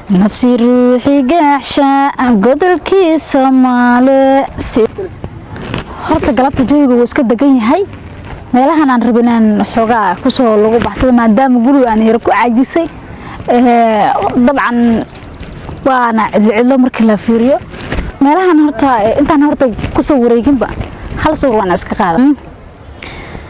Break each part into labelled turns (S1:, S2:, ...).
S1: Nafsi ruuxi gaaxsha godolkii Soomaale. Horta galabta jawiga wuu iska degan yahay. Meelahan aan rabin inaan xoogaa kusoo lagu baxsado, maadaama guriga aan yaro ku caajisay. Dabcan waana cidlo cidlo markii la fiiriyo meelahan. Horta intaan horta kusoo wareeginba, hal sawir waan iska qaada.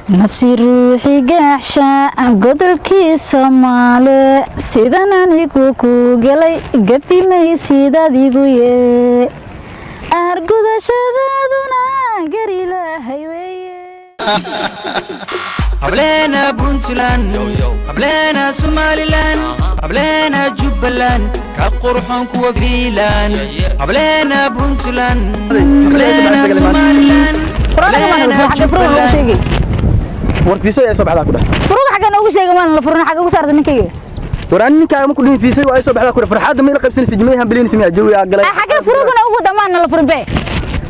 S1: Nafsi ruuxi gaaxsha godolkii Soomaale, sidan anigu ku galay gafi maysid adigu ye, aargudashadaaduna garilahay weeye.
S2: Hableena Puntland, hableena Somalilan, hableena Jubbaland, ka qurxoon kuwa fiilan. Hableena Puntland, hableena Somalilan, hableena Jubbaland.
S3: War fiisada ay soo baxdaa ku dheh.
S1: Furuga xagga noogu sheega, maan la furin, xagga ugu saarta ninkayga.
S3: War ani ninkaaga ma ku dhihin, fiisada ay soo baxdaa ku dheh. Farxadda ma ila qabsanaysa, jimay hambalinaysa, miyaa jawi aa galay?
S1: Xagga furuga noogu damaan la furin be,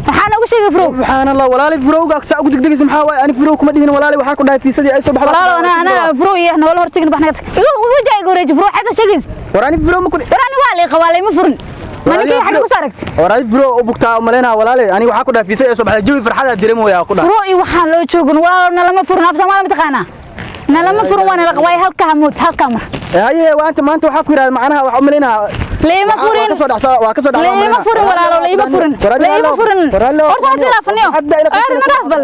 S1: waxaa noogu sheegay furug.
S3: Subxaan Allah, walaali, furowga saa ugu degdegaysa maxaa waaye? Ani furow kuma dhihin, walaali, waxaa ku dhahay fiisadii ay soo baxdaa.
S1: Walaalo, ana furug iyo noola hortagin, bax naga tag, igu igu jaa, igu wareeji furug xagga sheegays.
S3: War ani furow ma ku
S1: War ani waa lii qabaa, layma furin, ma ninkayga xagga ku saaragtay?
S3: War ani furow u bugtaa umaleynaa, walaali, ani waxaa ku dhahay fiisadii ay soo baxdaa, jawi farxadaa dareemooyaa ku dhahay.
S1: Furo iyo waxaan loo joogin, walaalo, nalama furin. Af Soomaali ma taqaanaa? Nalama furin, waa nala qabaa, halkaa mood, halkaa mar.
S3: Haye, waanta maanta waxaa ku yidhahda macnaha waxaa umaleynaa
S1: Layma furin.
S3: Waa ka soo dhacsaa, waa ka soo dhacdaa.
S1: Layma furin, walaalo, layma furin, layma furin. Horta horta ilaafaniyo aad na dhaaf bal.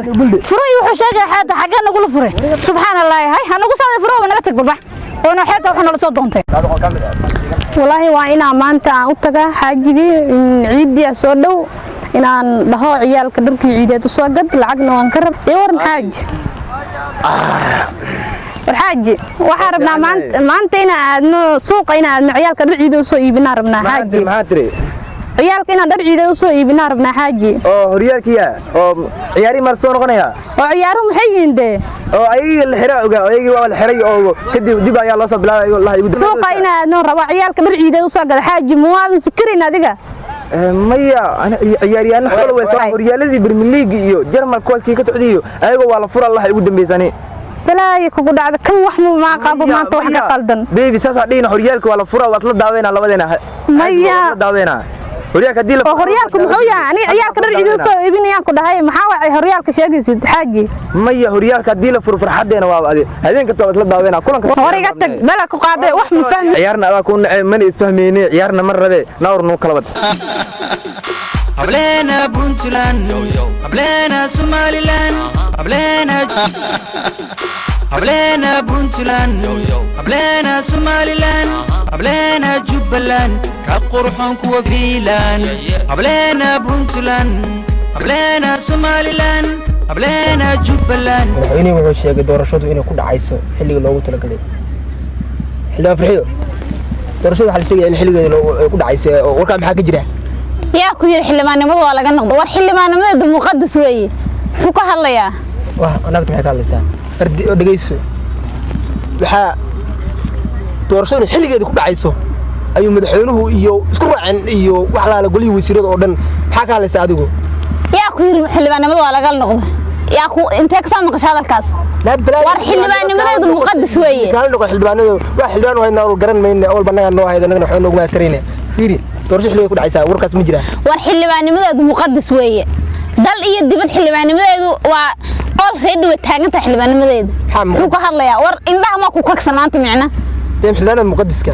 S1: Furo iyo wuxuu sheegay xaata xagee nagula furay? Subxaan Allah, hay ha nagu saaday furo, naga tag balbax oo na xeeta wuxuu nala soo doontay.
S4: Walaahi waa inaa maanta aan u tagaa xaajigii, ciiddii aa soo dhow, inaan dhaho ciyaalka dharkii ciideed u soo gad, lacagna waan ka rab. Ii waran, xaaji? War xaaji, waxaan rabnaa maanta inaan aadno suuqa, inaan aadno ciyaalka dhar ciideed usoo iibinaa rabnaa, xaaji.
S3: Maxaa tiri?
S4: Ciyaalka inaan dhar ciideed usoo iibinaa rabnaa, xaaji.
S3: Oo horyaalkiya oo ciyaari maar soo noqonaya?
S4: Oo ciyaaruhu maxay yihiin dee?
S3: Oo ayagii la xiray ogaa, ayagii waa la xiray oo kadib dib ayaa loo soo bilaabay wallahi igu.
S4: Suuqa inaan aadno rabo, ciyaalka dhar ciideed usoo gada, xaaji. Muwaadan fikirin adiga?
S3: Maya, ana ciyaaryahanno xoolo way soo horyaaladii Premier League iyo Jarmal kuwaas ka socday iyo ayagoo waa la fura Allah igu dambeysani.
S4: Balaayo kugu dhacda, kan wax maa qabo maanta, wax ka qaldan.
S3: Baby, saas dhigna, horyaalka waa la fura, waad la daaweynaa labadeena.
S4: Maya.
S3: La daaweynaa horyaalka hadii la
S4: Oo horyaalka muxuu yahay? Aniga ciyaalka dhar ciideed usoo iibinayaan ku dhahay, maxaa wacay horyaalka sheegaysid, xaaji?
S3: Maya, horyaalka hadii la furo farxadeena waa adi habeenka waad la daaweynaa kulanka.
S4: Hor iga tag, bala ku qaaday, wax ma fahmi.
S3: Ciyaarna adaa ku nacay, mana isfahmayne, ciyaarna ma rabe, nawr nuu kala wad.
S2: Hableena Puntland, hableena Somalilan, hableena, hableena Puntland, hableena Somalilan, hableena Jubbaland, ka qurxoon kuwa fiilan. Hableena Puntland, hableena Somalilan, hableena Jubbaland.
S5: Madaxweynuhu wuxuu sheegay doorashadu inay ku dhacayso xilliga loogu talagalay. Xildhibaan Farxiyo, doorashada waxaa la sheegaya in xilligeeda ay ku dhacaysa, oo warkaa maxaa ka jira?
S1: Yaa ku yiri xildhibaannimada waa laga noqdo? War xildhibaannimadeedu muqadas weeye, muxuu ka hadlayaa?
S5: Wah, naagta maxay ka hadlaysaa? Ardi oo dhegeyso, waxaa doorashadu inay xilligeeda ku dhacayso ayuu madaxweynuhu iyo isku raaceen iyo wax laala golihii wasiirada oo dhan. Maxaa ka hadlaysaa adigu?
S1: Yaa ku yiri xildhibaannimada waa laga noqdo? Yaa ku intee ka soo maqashay hadalkaas? War xildhibaannimadeedu muqadas weeye.
S5: Kaala noqon xildhibaanadu waa xildhibaan wayna awal garan mayne, awal bannaga noo hayda, annagana waxba nooguma tarayne. Fiiri, doorasho xilligeeda ku dhacaysaa, warkaas ma jiraa?
S1: War xildhibaannimadeedu muqadas weeye, dal iyo dibad xildhibaannimadeedu waa all ready, way taagan tahay xildhibaannimadeedu.
S5: Maxaa
S1: Muxuu ka hadlayaa? War indhaha ma ku kagsan maanta micna?
S5: Dee xildhibaanada muqadiska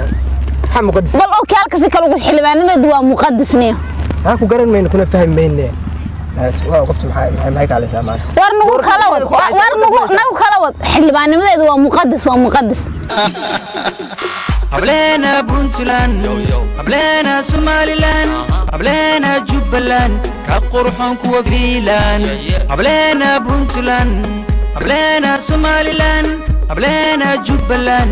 S5: maxaa muqadis?
S1: Bal okay, halkasi kale ugu xildhibaannimadeedu waa muqadasniyo.
S5: Maxaa ku garan mayne kuna fahmi mayne? Waa qofta maxay ka hadlaysaa maanta?
S1: War nagu kala wad, war nagu kala wad, xildhibaannimadeedu waa muqadas, waa muqadas.
S2: Hableena Puntland, hableena Somalilan, hableena Jubbaland, ka qurxoon kuwa fiilan. Hableena Puntland, hableena Somalilan, hableena Jubbaland.